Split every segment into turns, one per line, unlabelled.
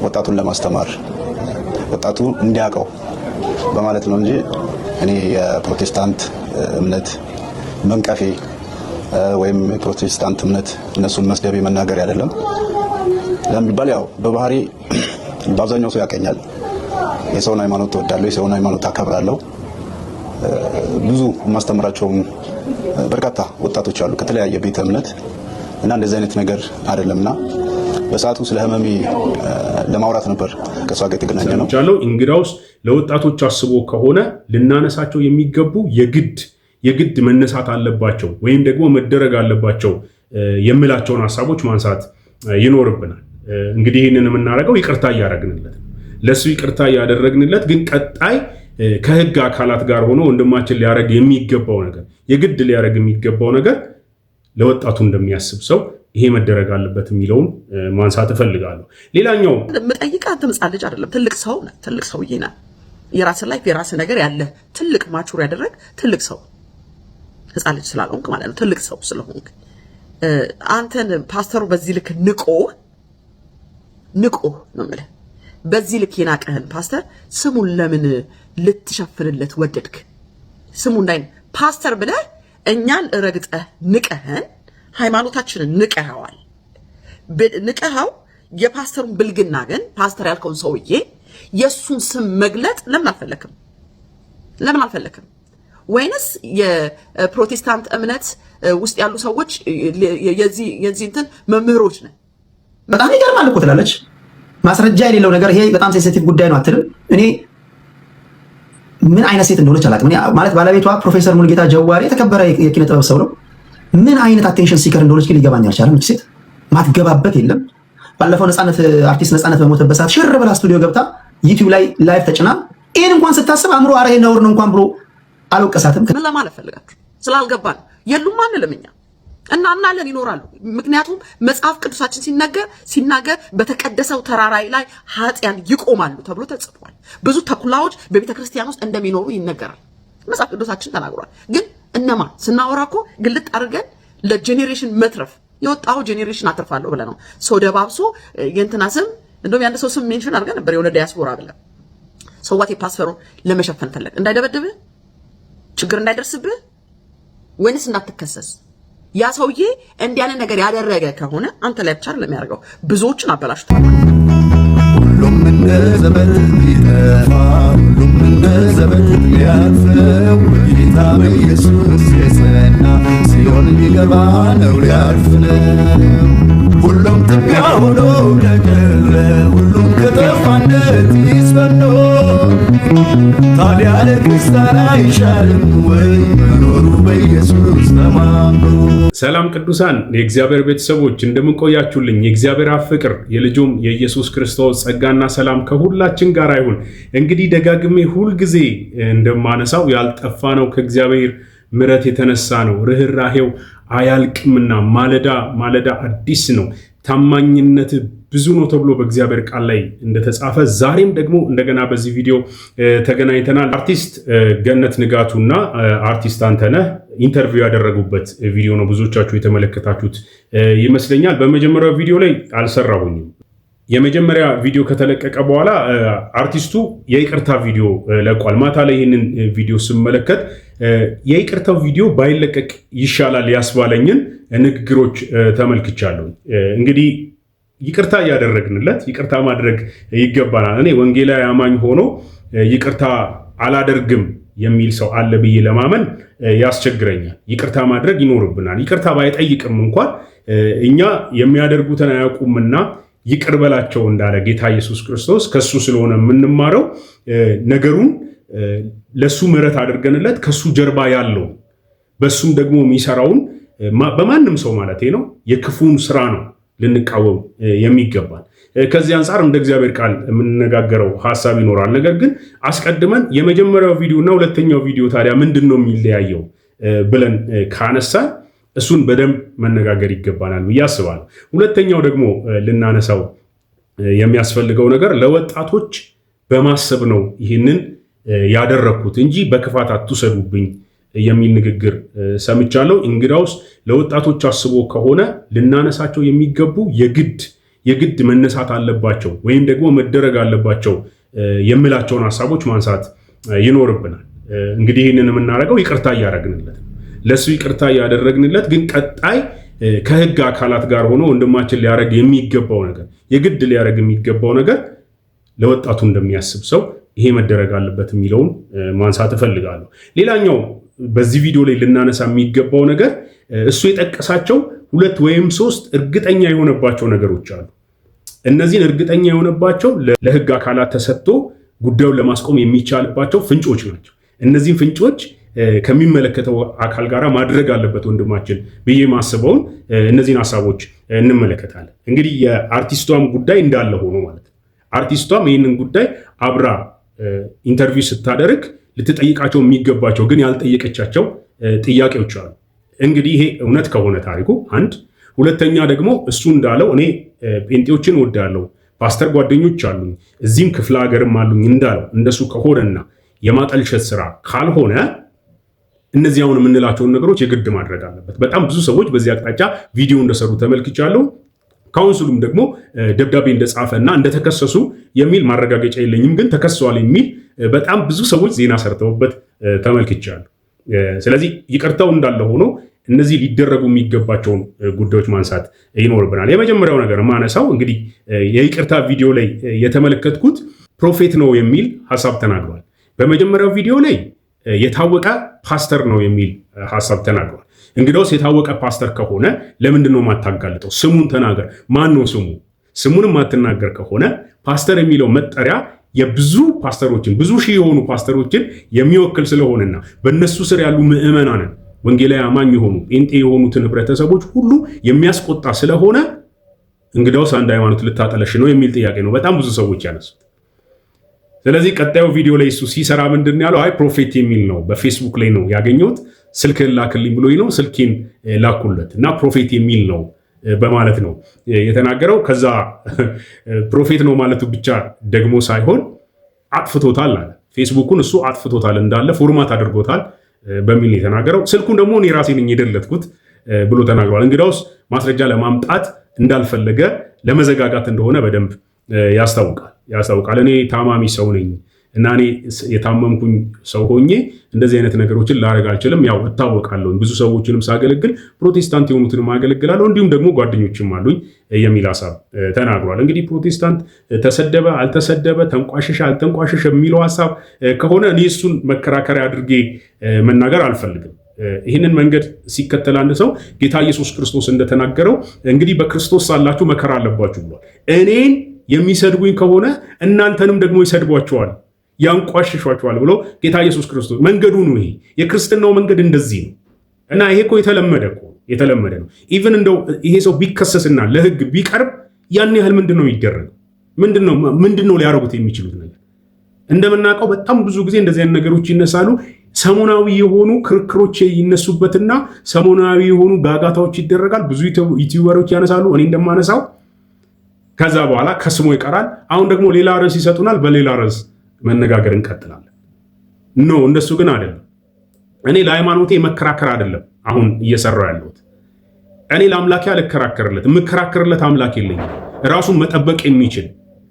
ወጣቱን ለማስተማር፣ ወጣቱ እንዲያውቀው በማለት ነው እንጂ እኔ የፕሮቴስታንት እምነት መንቀፌ ወይም የፕሮቴስታንት እምነት እነሱን መስደቤ መናገር አይደለም። ለሚባል ያው በባህሪ በአብዛኛው ሰው ያቀኛል። የሰውን ሃይማኖት እወዳለሁ፣ የሰውን ሃይማኖት አከብራለሁ። ብዙ የማስተምራቸውም በርካታ ወጣቶች አሉ ከተለያየ ቤተ እምነት እና እንደዚህ አይነት ነገር አይደለምና በሰዓቱ ስለ ህመሜ ለማውራት ነበር ከእሷ ጋር የተገናኘ ነው።
እንግዳውስ ለወጣቶች አስቦ ከሆነ ልናነሳቸው የሚገቡ የግድ የግድ መነሳት አለባቸው ወይም ደግሞ መደረግ አለባቸው የምላቸውን ሀሳቦች ማንሳት ይኖርብናል። እንግዲህ ይህንን የምናደርገው ይቅርታ እያደረግንለት፣ ለእሱ ይቅርታ እያደረግንለት፣ ግን ቀጣይ ከህግ አካላት ጋር ሆኖ ወንድማችን ሊያደርግ የሚገባው ነገር፣ የግድ ሊያደርግ የሚገባው ነገር፣ ለወጣቱ እንደሚያስብ ሰው ይሄ መደረግ አለበት የሚለውን ማንሳት እፈልጋለሁ። ሌላኛው
የምጠይቅህ አንተ ሕፃን ልጅ አይደለም፣ ትልቅ ሰው ነህ። ትልቅ ሰውዬ ነህ። የራስህ life፣ የራስህ ነገር ያለ፣ ትልቅ mature ያደረግ ትልቅ ሰው፣ ሕፃን ልጅ ስላልሆንክ ማለት ነው። ትልቅ ሰው ስለሆንክ አንተን ፓስተሩ በዚህ ልክ ንቆ፣ ንቆ ነው የምልህ። በዚህ ልክ የናቀህን ፓስተር ስሙን ለምን ልትሸፍንለት ወደድክ? ስሙ እንዳይ ፓስተር ብለህ እኛን ረግጠህ ንቀህን፣ ሃይማኖታችንን ንቀኸዋል። ንቀኸው የፓስተሩን ብልግና ግን ፓስተር ያልከውን ሰውዬ የእሱን ስም መግለጥ ለምን አልፈለክም? ለምን አልፈለክም? ወይንስ የፕሮቴስታንት እምነት ውስጥ ያሉ ሰዎች የዚህ እንትን መምህሮች ነን?
በጣም ይገርማል እኮ ትላለች። ማስረጃ የሌለው ነገር ይሄ በጣም sensitive ጉዳይ ነው አትልም። እኔ ምን አይነት ሴት እንደሆነች አላውቅም። ማለት ባለቤቷ ፕሮፌሰር ሙሉጌታ ጀዋሬ የተከበረ የኪነ ጥበብ ሰው ነው። ምን አይነት attention seeker እንደሆነች ግን ሊገባኝ አልቻለም። ሴት ማትገባበት የለም። ባለፈው ነፃነት፣ አርቲስት ነፃነት በሞተበት ሰዓት ሽር ብላ ስቱዲዮ ገብታ YouTube ላይ live ተጭና ይህን እንኳን ስታስብ አእምሮ አረ ነውር ነው እንኳን ብሎ አልወቀሳትም።
ምን ለማለት ፈልጋችሁ ስላልገባን የሉም አንልም፣ እኛ እናምናለን ይኖራሉ። ምክንያቱም መጽሐፍ ቅዱሳችን ሲናገር በተቀደሰው ተራራይ ላይ ኃጥአን ይቆማሉ ተብሎ ተጽፏል። ብዙ ተኩላዎች በቤተ ክርስቲያን ውስጥ እንደሚኖሩ ይነገራል። መጽሐፍ ቅዱሳችን ተናግሯል። ግን እነማ ስናወራ እኮ ግልጥ አድርገን ለ generation መትረፍ፣ የወጣው generation አትርፋለሁ ብለህ ነው። ሰው ደባብሶ የእንትና ስም፣ እንደውም የአንድ ሰው ስም mention አድርገህ ነበር፣ የሆነ ዲያስፖራ ብለህ ሰዋት የፓስፈሩን ለመሸፈን ፈለግ፣ እንዳይደበድብህ፣ ችግር እንዳይደርስብህ ወይንስ እንዳትከሰስ? ያ ሰውዬ እንዲህ ያለ ነገር ያደረገ ከሆነ አንተ ላይ ብቻ አይደለም የሚያደርገው፣ ብዙዎችን አበላሽቷል።
ሁሉም እንደ ዘበት ሊጠፋ፣ ሁሉም እንደ ዘበት ሊያልፈው፣ በጌታ በኢየሱስ የጸና ሲሆን ሊገባ ነው፣ ሊያልፍ ነው። ሁሉም ትቢያ ሆኖ ለቀረ፣ ሁሉም ከጠፋ እንደ ጢስ በኖ፣ ታዲያ ለክርስቲያን አይሻልም ወይ መኖሩ በኢየሱስ ተማምኖ?
ሰላም ቅዱሳን የእግዚአብሔር ቤተሰቦች፣ እንደምን ቆያችሁልኝ? የእግዚአብሔር አብ ፍቅር፣ የልጁም የኢየሱስ ክርስቶስ ጸጋና ሰላም ከሁላችን ጋር ይሁን። እንግዲህ ደጋግሜ ሁልጊዜ እንደማነሳው ያልጠፋ ነው ከእግዚአብሔር ምሕረት የተነሳ ነው። ርኅራሄው አያልቅምና ማለዳ ማለዳ አዲስ ነው። ታማኝነት ብዙ ነው ተብሎ በእግዚአብሔር ቃል ላይ እንደተጻፈ ዛሬም ደግሞ እንደገና በዚህ ቪዲዮ ተገናኝተናል። አርቲስት ገነት ንጋቱና አርቲስት አንተነህ interview ያደረጉበት ቪዲዮ ነው። ብዙዎቻችሁ የተመለከታችሁት ይመስለኛል። በመጀመሪያው ቪዲዮ ላይ አልሰራሁኝም። የመጀመሪያ ቪዲዮ ከተለቀቀ በኋላ አርቲስቱ የይቅርታ ቪዲዮ ለቋል። ማታ ላይ ይህንን ቪዲዮ ስመለከት የይቅርታው ቪዲዮ ባይለቀቅ ይሻላል ያስባለኝን ንግግሮች ተመልክቻለሁ። እንግዲህ ይቅርታ እያደረግንለት ይቅርታ ማድረግ ይገባናል። እኔ ወንጌላዊ አማኝ ሆኖ ይቅርታ አላደርግም የሚል ሰው አለ ብዬ ለማመን ያስቸግረኛል። ይቅርታ ማድረግ ይኖርብናል። ይቅርታ ባይጠይቅም እንኳን እኛ የሚያደርጉትን አያውቁምና ይቅር በላቸው እንዳለ ጌታ ኢየሱስ ክርስቶስ ከሱ ስለሆነ የምንማረው፣ ነገሩን ለሱ ምሕረት አድርገንለት ከሱ ጀርባ ያለው በሱም ደግሞ የሚሰራውን፣ በማንም ሰው ማለት ነው፣ የክፉን ስራ ነው ልንቃወም የሚገባል። ከዚህ አንጻር እንደ እግዚአብሔር ቃል የምንነጋገረው ሀሳብ ይኖራል። ነገር ግን አስቀድመን የመጀመሪያው ቪዲዮ እና ሁለተኛው ቪዲዮ ታዲያ ምንድን ነው የሚለያየው ብለን ካነሳን እሱን በደንብ መነጋገር ይገባናል ብዬ አስባለሁ። ሁለተኛው ደግሞ ልናነሳው የሚያስፈልገው ነገር ለወጣቶች በማሰብ ነው ይህንን ያደረግኩት እንጂ በክፋት አትውሰዱብኝ የሚል ንግግር ሰምቻለሁ። እንግዳውስ ለወጣቶች አስቦ ከሆነ ልናነሳቸው የሚገቡ የግድ የግድ መነሳት አለባቸው ወይም ደግሞ መደረግ አለባቸው የምላቸውን ሀሳቦች ማንሳት ይኖርብናል። እንግዲህ ይህንን የምናደርገው ይቅርታ እያደረግንለት ነው። ለእሱ ይቅርታ እያደረግንለት ግን ቀጣይ ከህግ አካላት ጋር ሆኖ ወንድማችን ሊያደርግ የሚገባው ነገር የግድ ሊያደርግ የሚገባው ነገር ለወጣቱ እንደሚያስብ ሰው ይሄ መደረግ አለበት የሚለውን ማንሳት እፈልጋለሁ። ሌላኛው በዚህ ቪዲዮ ላይ ልናነሳ የሚገባው ነገር እሱ የጠቀሳቸው 2 ወይም 3 እርግጠኛ የሆነባቸው ነገሮች አሉ። እነዚህን እርግጠኛ የሆነባቸው ለህግ አካላት ተሰጥቶ ጉዳዩን ለማስቆም የሚቻልባቸው ፍንጮች ናቸው። እነዚህን ፍንጮች ከሚመለከተው አካል ጋር ማድረግ አለበት ወንድማችን ብዬ ማስበውን እነዚህን ሀሳቦች እንመለከታለን። እንግዲህ የአርቲስቷም ጉዳይ እንዳለ ሆኖ ማለት ነው። አርቲስቷም ይህንን ጉዳይ አብራ interview ስታደርግ ልትጠይቃቸው የሚገባቸው ግን ያልጠየቀቻቸው ጥያቄዎች አሉ። እንግዲህ ይሄ እውነት ከሆነ ታሪኩ አንድ፣ ሁለተኛ ደግሞ እሱ እንዳለው እኔ ጴንጤዎችን እወዳለሁ፣ ፓስተር ጓደኞች አሉኝ፣ እዚህም ክፍለ ሀገርም አሉኝ እንዳለው እንደሱ ከሆነና የማጠልሸት ስራ ካልሆነ እነዚህ አሁን የምንላቸውን ነገሮች የግድ ማድረግ አለበት። በጣም ብዙ ሰዎች በዚህ አቅጣጫ ቪዲዮ እንደሰሩ ተመልክቻለሁ። ካውንስሉም ደግሞ ደብዳቤ እንደጻፈ እና እንደተከሰሱ የሚል ማረጋገጫ የለኝም፣ ግን ተከሰዋል የሚል በጣም ብዙ ሰዎች ዜና ሰርተውበት ተመልክቻለሁ። ስለዚህ ይቅርታው እንዳለ ሆኖ እነዚህ ሊደረጉ የሚገባቸውን ጉዳዮች ማንሳት ይኖርብናል። የመጀመሪያው ነገር ማነሳው እንግዲህ የይቅርታ ቪዲዮ ላይ የተመለከትኩት prophet ነው የሚል ሀሳብ ተናግሯል። በመጀመሪያው ቪዲዮ ላይ የታወቀ ፓስተር ነው የሚል ሀሳብ ተናግሯል። እንግዲያውስ የታወቀ ፓስተር ከሆነ ለምንድን ነው የማታጋልጠው? ስሙን ተናገር። ማን ነው ስሙ? ስሙን የማትናገር ከሆነ ፓስተር የሚለው መጠሪያ የብዙ ፓስተሮችን ብዙ ሺህ የሆኑ ፓስተሮችን የሚወክል ስለሆነና በእነሱ ስር ያሉ ምዕመናንን ወንጌላዊ አማኝ የሆኑ ጴንጤ የሆኑትን ህብረተሰቦች ሁሉ የሚያስቆጣ ስለሆነ እንግዲያውስ አንድ ሃይማኖት ልታጠለሽ ነው የሚል ጥያቄ ነው በጣም ብዙ ሰዎች ያነሱት። ስለዚህ ቀጣዩ ቪዲዮ ላይ እሱ ሲሰራ ምንድን ነው ያለው? አይ prophet የሚል ነው በፌስቡክ ላይ ነው ያገኘሁት፣ ስልክህን ላክልኝ ብሎኝ ነው ስልኬን ላኩለት እና prophet የሚል ነው በማለት ነው የተናገረው። ከዛ prophet ነው ማለቱ ብቻ ደግሞ ሳይሆን አጥፍቶታል አለ። ፌስቡኩን እሱ አጥፍቶታል እንዳለ format አድርጎታል በሚል ነው የተናገረው። ስልኩን ደግሞ እኔ ራሴ ነኝ የደለትኩት ብሎ ተናግሯል። እንግዲያውስ ማስረጃ ለማምጣት እንዳልፈለገ ለመዘጋጋት እንደሆነ በደንብ ያስታውቃል። እኔ ታማሚ ሰው ነኝ እና እኔ የታመምኩኝ ሰው ሆኜ እንደዚህ አይነት ነገሮችን ላደርግ አልችልም። ያው እታወቃለሁ፣ ብዙ ሰዎችንም ሳገለግል ፕሮቴስታንት የሆኑትንም አገለግላለሁ፣ እንዲሁም ደግሞ ጓደኞችም አሉኝ የሚል ሀሳብ ተናግሯል። እንግዲህ ፕሮቴስታንት ተሰደበ አልተሰደበ፣ ተንቋሸሸ አልተንቋሸሸ የሚለው ሀሳብ ከሆነ እኔ እሱን መከራከሪያ አድርጌ መናገር አልፈልግም። ይህንን መንገድ ሲከተል አንድ ሰው ጌታ ኢየሱስ ክርስቶስ እንደተናገረው እንግዲህ በክርስቶስ ሳላችሁ መከራ አለባችሁ ብሏል። እኔን የሚሰድቡኝ ከሆነ እናንተንም ደግሞ ይሰድቧቸዋል፣ ያንቋሽሿቸዋል ብሎ ጌታ ኢየሱስ ክርስቶስ መንገዱ ነው። ይሄ የክርስትናው መንገድ እንደዚህ ነው እና ይሄ እኮ የተለመደ ነው። even እንደው ይሄ ሰው ቢከሰስና ለሕግ ቢቀርብ ያን ያህል ምንድን ነው የሚደረገው? ምንድን ነው ሊያደርጉት የሚችሉት ነገር? እንደምናውቀው በጣም ብዙ ጊዜ እንደዚህ አይነት ነገሮች ይነሳሉ። ሰሞናዊ የሆኑ ክርክሮች ይነሱበትና ሰሞናዊ የሆኑ ጋጋታዎች ይደረጋል። ብዙ ዩቲዩበሮች ያነሳሉ፣ እኔ እንደማነሳው ከዛ በኋላ ከስሞ ይቀራል። አሁን ደግሞ ሌላ ርዕስ ይሰጡናል። በሌላ ርዕስ መነጋገር እንቀጥላለን። No እንደሱ ግን አይደለም። እኔ ለሃይማኖቴ መከራከር አይደለም አሁን እየሰራው ያለሁት። እኔ ለአምላኬ አልከራከርለት። የምከራከርለት አምላክ የለኝም። ራሱን መጠበቅ የሚችል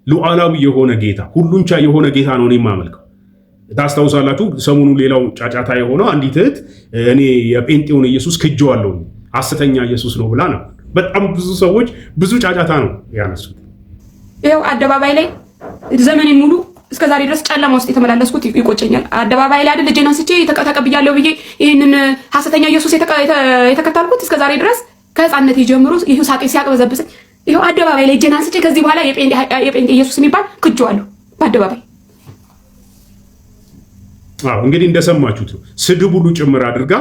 ሉዓላዊ የሆነ ጌታ፣ ሁሉን ቻይ የሆነ ጌታ ነው እኔ የማመልከው። ታስታውሳላችሁ፣ ሰሞኑን ሌላው ጫጫታ የሆነው አንዲት እህት እኔ የጴንጤውን ኢየሱስ ክጄዋለሁ ሐሰተኛ ኢየሱስ ነው ብላ ነው። በጣም ብዙ ሰዎች ብዙ ጫጫታ ነው ያነሱት።
ይኸው አደባባይ ላይ ዘመኔን ሙሉ እስከ ዛሬ ድረስ ጨለማ ውስጥ የተመላለስኩት ይቆጨኛል። አደባባይ ላይ አይደል እጄን አንስቼ ተቀብያለሁ ብዬ ይህንን ሐሰተኛ ኢየሱስ የተከተልኩት እስከ ዛሬ ድረስ ከህፃንነቴ ጀምሮ ይኸው ሳቄ ሲያቅበዘብዘኝ ይኸው አደባባይ ላይ እጄን አንስቼ ከዚህ በኋላ የጴንጤ ኢየሱስ የሚባል ክጄዋለሁ በአደባባይ።
አዎ እንግዲህ እንደሰማችሁት ነው። ስድብ ሁሉ ጭምር አድርጋ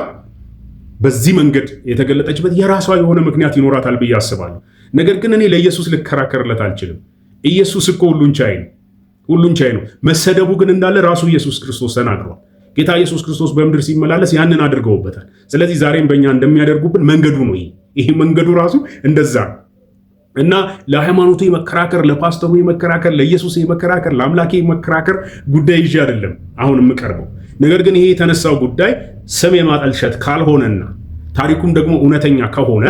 በዚህ መንገድ የተገለጠችበት የራሷ የሆነ ምክንያት ይኖራታል ብዬ አስባለሁ። ነገር ግን እኔ ለኢየሱስ ልከራከርለት አልችልም። ኢየሱስ እኮ ሁሉን ቻይ ነው፣ ሁሉን ቻይ ነው። መሰደቡ ግን እንዳለ ራሱ ኢየሱስ ክርስቶስ ተናግሯል። ጌታ ኢየሱስ ክርስቶስ በምድር ሲመላለስ ያንን አድርገውበታል። ስለዚህ ዛሬም በእኛ እንደሚያደርጉብን መንገዱ ነው ይሄ። ይሄ መንገዱ ራሱ እንደዛ ነው እና ለሃይማኖቱ የመከራከር ለፓስተሩ የመከራከር ለኢየሱስ የመከራከር ለአምላኬ የመከራከር ጉዳይ ይዤ አይደለም አሁን የምቀርበው። ነገር ግን ይሄ የተነሳው ጉዳይ ስም የማጠልሸት ካልሆነና ታሪኩም ደግሞ እውነተኛ ከሆነ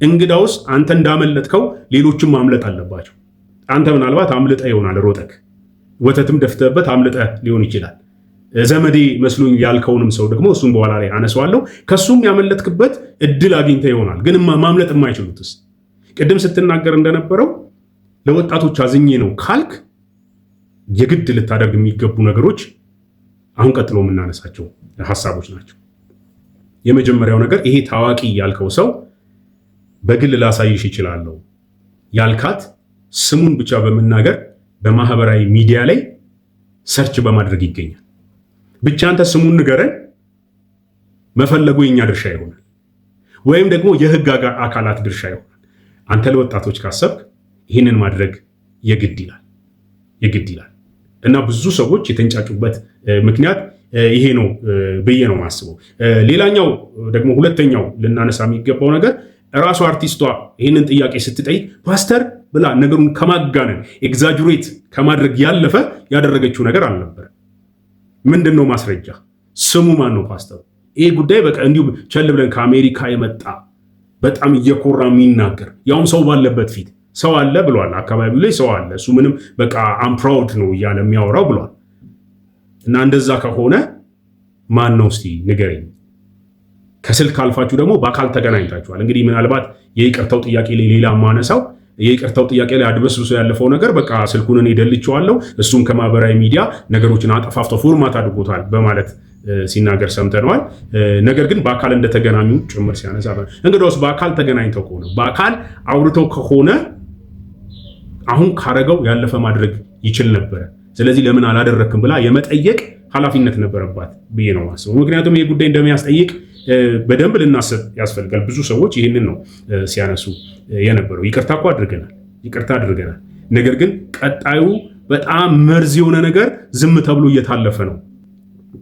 እንግዳውስ አንተ እንዳመለጥከው ሌሎችም ማምለጥ አለባቸው። አንተ ምናልባት አምልጠህ ይሆናል፣ ሮጠክ ወተትም ደፍተህበት አምልጠህ ሊሆን ይችላል። ዘመዴ መስሎኝ ያልከውንም ሰው ደግሞ እሱም በኋላ ላይ አነሳዋለሁ። ከሱም ያመለጥክበት እድል አግኝተህ ይሆናል። ግን ማምለጥ የማይችሉትስ? ቅድም ስትናገር እንደነበረው ለወጣቶች አዝኜ ነው ካልክ የግድ ልታደርግ የሚገቡ ነገሮች አሁን ቀጥሎ የምናነሳቸው ሀሳቦች ናቸው። የመጀመሪያው ነገር ይሄ ታዋቂ ያልከው ሰው በግል ላሳይሽ ይችላለሁ ያልካት ስሙን ብቻ በመናገር በማህበራዊ ሚዲያ ላይ search በማድረግ ይገኛል። ብቻ አንተ ስሙን ንገረን፣ መፈለጉ የኛ ድርሻ ይሆናል፣ ወይም ደግሞ የህግ አካላት ድርሻ ይሆናል። አንተ ለወጣቶች ካሰብክ ይህንን ማድረግ የግድ ይላል፣ የግድ ይላል። እና ብዙ ሰዎች የተንጫጩበት ምክንያት ይሄ ነው ብዬ ነው የማስበው። ሌላኛው ደግሞ ሁለተኛው ልናነሳ የሚገባው ነገር ራሱ አርቲስቷ ይህንን ጥያቄ ስትጠይቅ ፓስተር ብላ ነገሩን ከማጋነን exaggerate ከማድረግ ያለፈ ያደረገችው ነገር አልነበረ። ምንድን ነው ማስረጃ? ስሙ ማን ነው ፓስተሩ? ይሄ ጉዳይ በቃ እንዲሁ ቸል ብለን ከአሜሪካ የመጣ በጣም እየኮራ የሚናገር፣ ያውም ሰው ባለበት ፊት፣ ሰው አለ ብሏል። አካባቢው ላይ ሰው አለ። እሱ ምንም በቃ I'm proud ነው እያለ የሚያወራው ብሏል። እና እንደዛ ከሆነ ማን ነው እስቲ ንገረኝ። ከስልክ አልፋችሁ ደግሞ በአካል ተገናኝታችኋል። እንግዲህ ምናልባት የይቅርታው ጥያቄ ላይ ሌላ ማነሳው፣ የይቅርታው ጥያቄ ላይ አድበስብሶ ያለፈው ነገር በቃ ስልኩን እኔ ደልቼዋለሁ፣ እሱም ከማህበራዊ ሚዲያ ነገሮችን አጠፋፍቶ format አድርጎታል በማለት ሲናገር ሰምተነዋል። ነገር ግን በአካል እንደተገናኙ ጭምር ሲያነሳ፣ እንግዲያውስ በአካል ተገናኝተው ከሆነ፣ በአካል አውርተው ከሆነ አሁን ካረገው ያለፈ ማድረግ ይችል ነበረ። ስለዚህ ለምን አላደረክም ብላ የመጠየቅ ኃላፊነት ነበረባት ብዬ ነው ማስበው። ምክንያቱም ይህ ጉዳይ እንደሚያስጠይቅ በደንብ ልናስብ ያስፈልጋል። ብዙ ሰዎች ይህንን ነው ሲያነሱ የነበረው። ይቅርታ እኮ አድርገናል፣ ይቅርታ አድርገናል። ነገር ግን ቀጣዩ በጣም መርዝ የሆነ ነገር ዝም ተብሎ እየታለፈ ነው።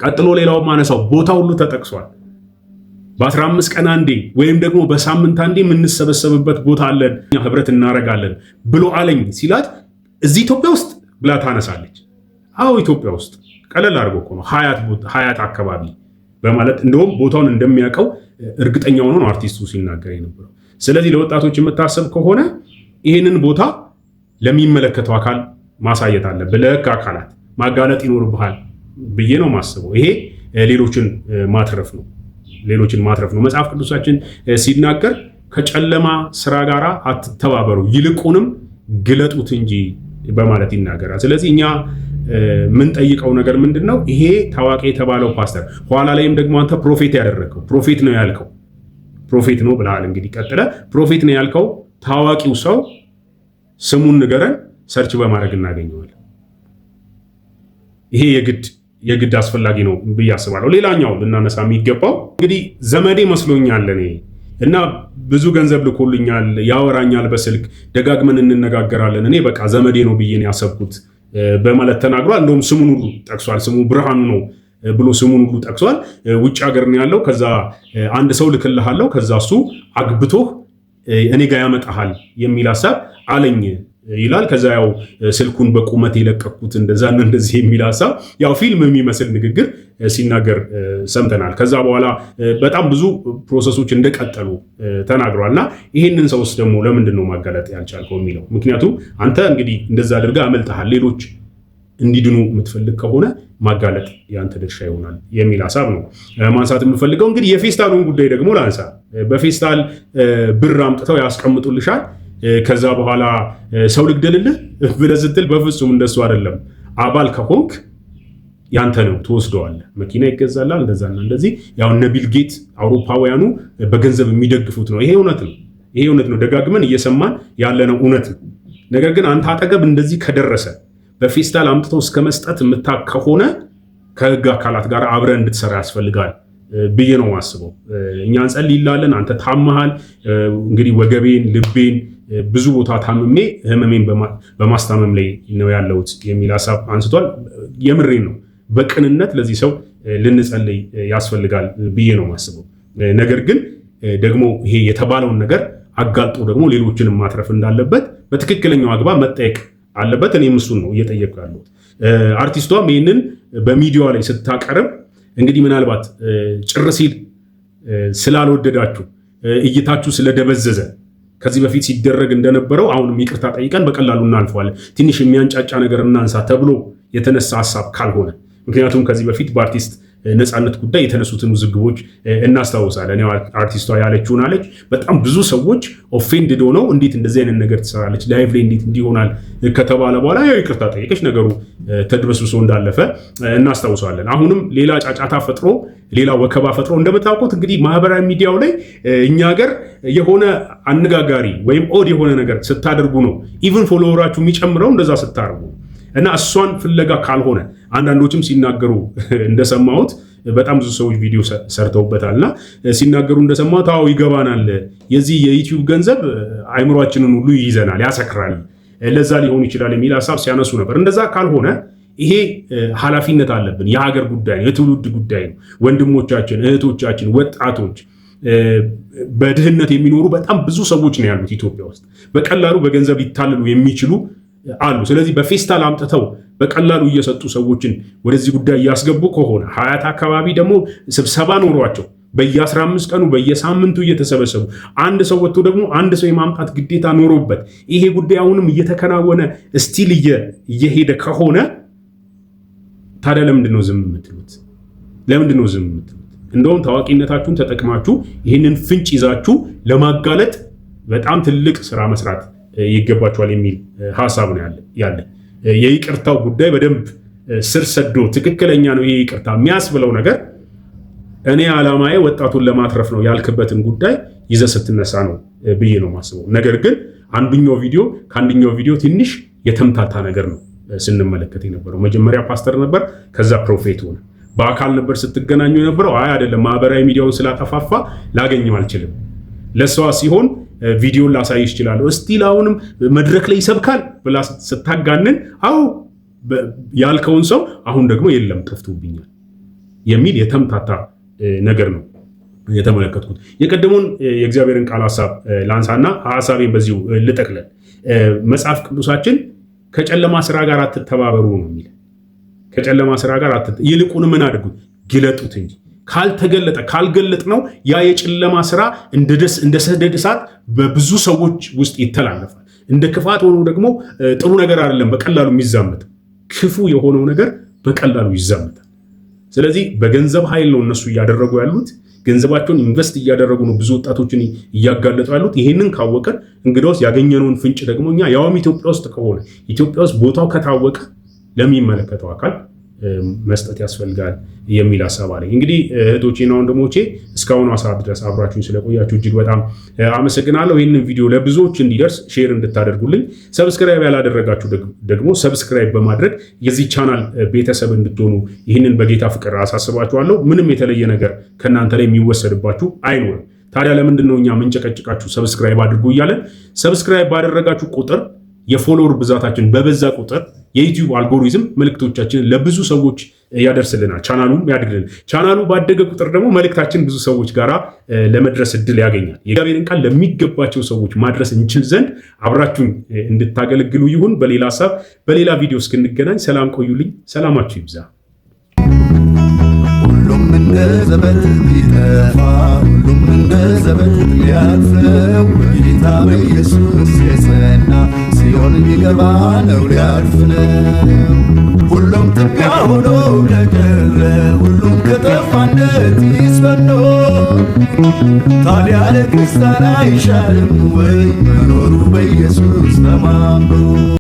ቀጥሎ ሌላው ማነሳው ቦታ ሁሉ ተጠቅሷል። በ15 ቀን አንዴ ወይም ደግሞ በሳምንት አንዴ የምንሰበሰብበት ቦታ አለን፣ ህብረት እናደርጋለን ብሎ አለኝ ሲላት እዚህ ኢትዮጵያ ውስጥ ብላ ታነሳለች። አዎ ኢትዮጵያ ውስጥ፣ ቀለል አድርጎ እኮ ነው፣ ሀያት አካባቢ በማለት እንደውም ቦታውን እንደሚያውቀው እርግጠኛ ሆኖ ነው አርቲስቱ ሲናገር የነበረው። ስለዚህ ለወጣቶች የምታስብ ከሆነ ይህንን ቦታ ለሚመለከተው አካል ማሳየት አለብህ፣ ለህግ አካላት ማጋለጥ ይኖርብሃል ብዬ ነው የማስበው። ይሄ ሌሎችን ማትረፍ ነው፣ ሌሎችን ማትረፍ ነው። መጽሐፍ ቅዱሳችን ሲናገር ከጨለማ ስራ ጋር አትተባበሩ፣ ይልቁንም ግለጡት እንጂ በማለት ይናገራል። ስለዚህ እኛ የምንጠይቀው ነገር ምንድን ነው? ይሄ ታዋቂ የተባለው ፓስተር፣ ኋላ ላይም ደግሞ አንተ prophet ያደረግከው፣ prophet ነው ያልከው፣ prophet ነው ብለሃል። እንግዲህ ቀጥለ prophet ነው ያልከው ታዋቂው ሰው ስሙን ንገረን፣ search በማድረግ እናገኘዋለን። ይሄ የግድ የግድ አስፈላጊ ነው ብዬ አስባለሁ። ሌላኛው ልናነሳ የሚገባው እንግዲህ ዘመዴ መስሎኛል እኔ እና ብዙ ገንዘብ ልኮልኛል፣ ያወራኛል፣ በስልክ ደጋግመን እንነጋገራለን። እኔ በቃ ዘመዴ ነው ብዬ ነው ያሰብኩት በማለት ተናግሯል። እንደውም ስሙን ሁሉ ጠቅሷል። ስሙ ብርሃኑ ነው ብሎ ስሙን ሁሉ ጠቅሷል። ውጭ ሀገር ነው ያለው። ከዛ አንድ ሰው ልክልሃለሁ፣ ከዛ እሱ አግብቶህ እኔ ጋር ያመጣሃል የሚል ሀሳብ አለኝ ይላል። ከዛ ያው ስልኩን በቁመት የለቀኩት እንደዛና እንደዚህ የሚል ሀሳብ፣ ያው ፊልም የሚመስል ንግግር ሲናገር ሰምተናል። ከዛ በኋላ በጣም ብዙ process ኦች እንደቀጠሉ ተናግሯል። እና ይህንን ሰውስ ደግሞ ለምንድን ነው ማጋለጥ ያልቻልከው የሚለው፣ ምክንያቱም አንተ እንግዲህ እንደዛ አድርገህ አመልጠሃል። ሌሎች እንዲድኑ የምትፈልግ ከሆነ ማጋለጥ የአንተ ድርሻ ይሆናል የሚል ሀሳብ ነው ማንሳት የምፈልገው። እንግዲህ የፌስታሉን ጉዳይ ደግሞ ላንሳ። በፌስታል ብር አምጥተው ያስቀምጡልሻል። ከዛ በኋላ ሰው ልግደልልህ ብለህ ስትል በፍጹም እንደሱ አይደለም፣ አባል ከሆንክ ያንተ ነው፣ ትወስደዋለህ። መኪና ይገዛላል፣ እንደዛና እንደዚህ። ያው እነ ቢል ጌት አውሮፓውያኑ በገንዘብ የሚደግፉት ነው። ይሄ እውነት ነው። ይሄ እውነት ነው። ደጋግመን እየሰማን ያለነው እውነት ነው። ነገር ግን አንተ አጠገብ እንደዚህ ከደረሰ፣ በፌስታል አምጥተው እስከ መስጠት የምታ ከሆነ ከህግ አካላት ጋር አብረህ እንድትሰራ ያስፈልጋል ብዬ ነው የማስበው። እኛ እንጸልይላለን፣ አንተ ታመሃል። እንግዲህ ወገቤን፣ ልቤን ብዙ ቦታ ታምሜ ህመሜን በማስታመም ላይ ነው ያለሁት የሚል ሀሳብ አንስቷል። የምሬን ነው። በቅንነት ለዚህ ሰው ልንጸልይ ያስፈልጋል ብዬ ነው የማስበው። ነገር ግን ደግሞ ይሄ የተባለውን ነገር አጋልጦ ደግሞ ሌሎችንም ማትረፍ እንዳለበት በትክክለኛው አግባብ መጠየቅ አለበት። እኔም እሱን ነው እየጠየቅኩ ያለሁት። አርቲስቷም ይህንን በሚዲያዋ ላይ ስታቀርብ እንግዲህ ምናልባት ጭር ሲል ስላልወደዳችሁ፣ እይታችሁ ስለደበዘዘ ከዚህ በፊት ሲደረግ እንደነበረው አሁንም ይቅርታ ጠይቀን በቀላሉ እናልፈዋለን፣ ትንሽ የሚያንጫጫ ነገር እናንሳ ተብሎ የተነሳ ሀሳብ ካልሆነ፣ ምክንያቱም ከዚህ በፊት በአርቲስት ነፃነት ጉዳይ የተነሱትን ውዝግቦች እናስታውሳለን። ያው አርቲስቷ ያለችውን አለች። በጣም ብዙ ሰዎች offended ሆነው እንዴት እንደዚህ አይነት ነገር ትሰራለች፣ live ላይ እንዴት እንዲህ ይሆናል ከተባለ በኋላ ያው ይቅርታ ጠየቀች፣ ነገሩ ተድበስብሶ እንዳለፈ እናስታውሳለን። አሁንም ሌላ ጫጫታ ፈጥሮ፣ ሌላ ወከባ ፈጥሮ፣ እንደምታውቁት እንግዲህ ማህበራዊ ሚዲያው ላይ እኛ ሀገር የሆነ አነጋጋሪ ወይም odd የሆነ ነገር ስታደርጉ ነው even follower ኣችሁ የሚጨምረው፣ እንደዛ ስታደርጉ። እና እሷን ፍለጋ ካልሆነ፣ አንዳንዶችም ሲናገሩ እንደሰማሁት፣ በጣም ብዙ ሰዎች ቪዲዮ ሰርተውበታል እና ሲናገሩ እንደሰማሁት፣ አዎ ይገባናል፣ የዚህ የ YouTube ገንዘብ አይምሯችንን ሁሉ ይይዘናል፣ ያሰክራል፣ ለዛ ሊሆን ይችላል የሚል ሀሳብ ሲያነሱ ነበር። እንደዛ ካልሆነ ይሄ ኃላፊነት አለብን። የሀገር ጉዳይ ነው፣ የትውልድ ጉዳይ ነው። ወንድሞቻችን፣ እህቶቻችን፣ ወጣቶች፣ በድህነት የሚኖሩ በጣም ብዙ ሰዎች ነው ያሉት ኢትዮጵያ ውስጥ። በቀላሉ በገንዘብ ሊታልሉ የሚችሉ አሉ። ስለዚህ በፌስታል አምጥተው በቀላሉ እየሰጡ ሰዎችን ወደዚህ ጉዳይ እያስገቡ ከሆነ፣ ሀያት አካባቢ ደግሞ ስብሰባ ኖሯቸው በየ15 ቀኑ በየሳምንቱ እየተሰበሰቡ፣ አንድ ሰው ወጥቶ ደግሞ አንድ ሰው የማምጣት ግዴታ ኖሮበት ይሄ ጉዳይ አሁንም እየተከናወነ still እየሄደ ከሆነ ታዲያ ለምንድን ነው ዝም የምትሉት? ለምንድን ነው ዝም የምትሉት? እንደውም ታዋቂነታችሁን ተጠቅማችሁ ይህንን ፍንጭ ይዛችሁ ለማጋለጥ በጣም ትልቅ ስራ መስራት ይገባችኋል የሚል ሀሳብ ነው ያለ። የይቅርታው ጉዳይ በደንብ ስር ሰዶ ትክክለኛ ነው ይሄ ይቅርታ የሚያስብለው ነገር፣ እኔ ዓላማዬ ወጣቱን ለማትረፍ ነው ያልክበትን ጉዳይ ይዘህ ስትነሳ ነው ብዬ ነው የማስበው። ነገር ግን አንደኛው ቪዲዮ ከአንደኛው ቪዲዮ ትንሽ የተምታታ ነገር ነው ስንመለከት የነበረው። መጀመሪያ ፓስተር ነበር፣ ከዛ prophet ሆነ። በአካል ነበር ስትገናኙ የነበረው። አይ አይደለም፣ ማህበራዊ ሚዲያውን ስላጠፋፋ ላገኘው አልችልም። ለእሷ ሲሆን ቪዲዮን ላሳይሽ እችላለሁ። Still አሁንም መድረክ ላይ ይሰብካል ብላ ስታጋንን፣ አዎ ያልከውን ሰው አሁን ደግሞ የለም ጠፍቶብኛል የሚል የተምታታ ነገር ነው የተመለከትኩት። የቀደሙን የእግዚአብሔርን ቃል ሀሳብ ላንሳና ሀሳቤን በዚሁ ልጠቅለል። መጽሐፍ ቅዱሳችን ከጨለማ ስራ ጋር አትተባበሩ ነው የሚል። ከጨለማ ስራ ጋር ይልቁን ምን አድርጉት? ግለጡት እንጂ። ካልተገለጠ፣ ካልገለጥ ነው ያ የጨለማ ስራ እንደ ሰደድ እሳት በብዙ ሰዎች ውስጥ ይተላለፋል። እንደ ክፋት ሆኖ ደግሞ ጥሩ ነገር አይደለም በቀላሉ የሚዛመት፣ ክፉ የሆነው ነገር በቀላሉ ይዛመታል። ስለዚህ በገንዘብ ኃይል ነው እነሱ እያደረጉ ያሉት። ገንዘባቸውን invest እያደረጉ ነው ብዙ ወጣቶችን እያጋለጡ ያሉት። ይሄንን ካወቀን እንግዲያውስ ያገኘነውን ፍንጭ ደግሞ እኛ ያውም ኢትዮጵያ ውስጥ ከሆነ፣ ኢትዮጵያ ውስጥ ቦታው ከታወቀ ለሚመለከተው አካል መስጠት ያስፈልጋል የሚል ሀሳብ አለኝ። እንግዲህ እህቶቼና ወንድሞቼ፣ እስካሁኑ ሰዓት ድረስ አብራችሁኝ ስለቆያችሁ እጅግ በጣም አመሰግናለሁ። ይህንን ቪዲዮ ለብዙዎች እንዲደርስ share እንድታደርጉልኝ፣ subscribe ያላደረጋችሁ ደግሞ subscribe በማድረግ የዚህ ቻናል ቤተሰብ እንድትሆኑ ይህንን በጌታ ፍቅር አሳስባችኋለሁ። ምንም የተለየ ነገር ከእናንተ ላይ የሚወሰድባችሁ አይኖርም። ታዲያ ለምንድን ነው እኛ ምንጨቀጭቃችሁ subscribe አድርጉ እያለን? Subscribe ባደረጋችሁ ቁጥር፣ የ follower ብዛታችን በበዛ ቁጥር የ YouTube algorithm መልእክቶቻችንን ለብዙ ሰዎች ያደርስልናል፣ ቻናሉም ያድግልናል። ቻናሉ ባደገ ቁጥር ደግሞ መልእክታችን ብዙ ሰዎች ጋር ለመድረስ እድል ያገኛል። የእግዚአብሔርን ቃል ለሚገባቸው ሰዎች ማድረስ እንችል ዘንድ አብራችሁን እንድታገለግሉ ይሁን። በሌላ ሀሳብ በሌላ ቪዲዮ እስክንገናኝ ሰላም ቆዩልኝ። ሰላማችሁ ይብዛ።
ሁሉም እንደ ዘበት ቢጠፋ፣ ሁሉም እንደ ዘበት ሊያልፈው፣ በጌታ በኢየሱስ የጸና ሲኦል ሊገባ ነው፣ ሊያልፍ ነው። ሁሉም ትቢያ ሆኖ ከቀረ፣ ሁሉም ከጠፋ እንደ ጢስ በኖ፣ ታዲያ ለክርስቲያን አይሻልም ወይ መኖሩ በኢየሱስ ተማምኖ?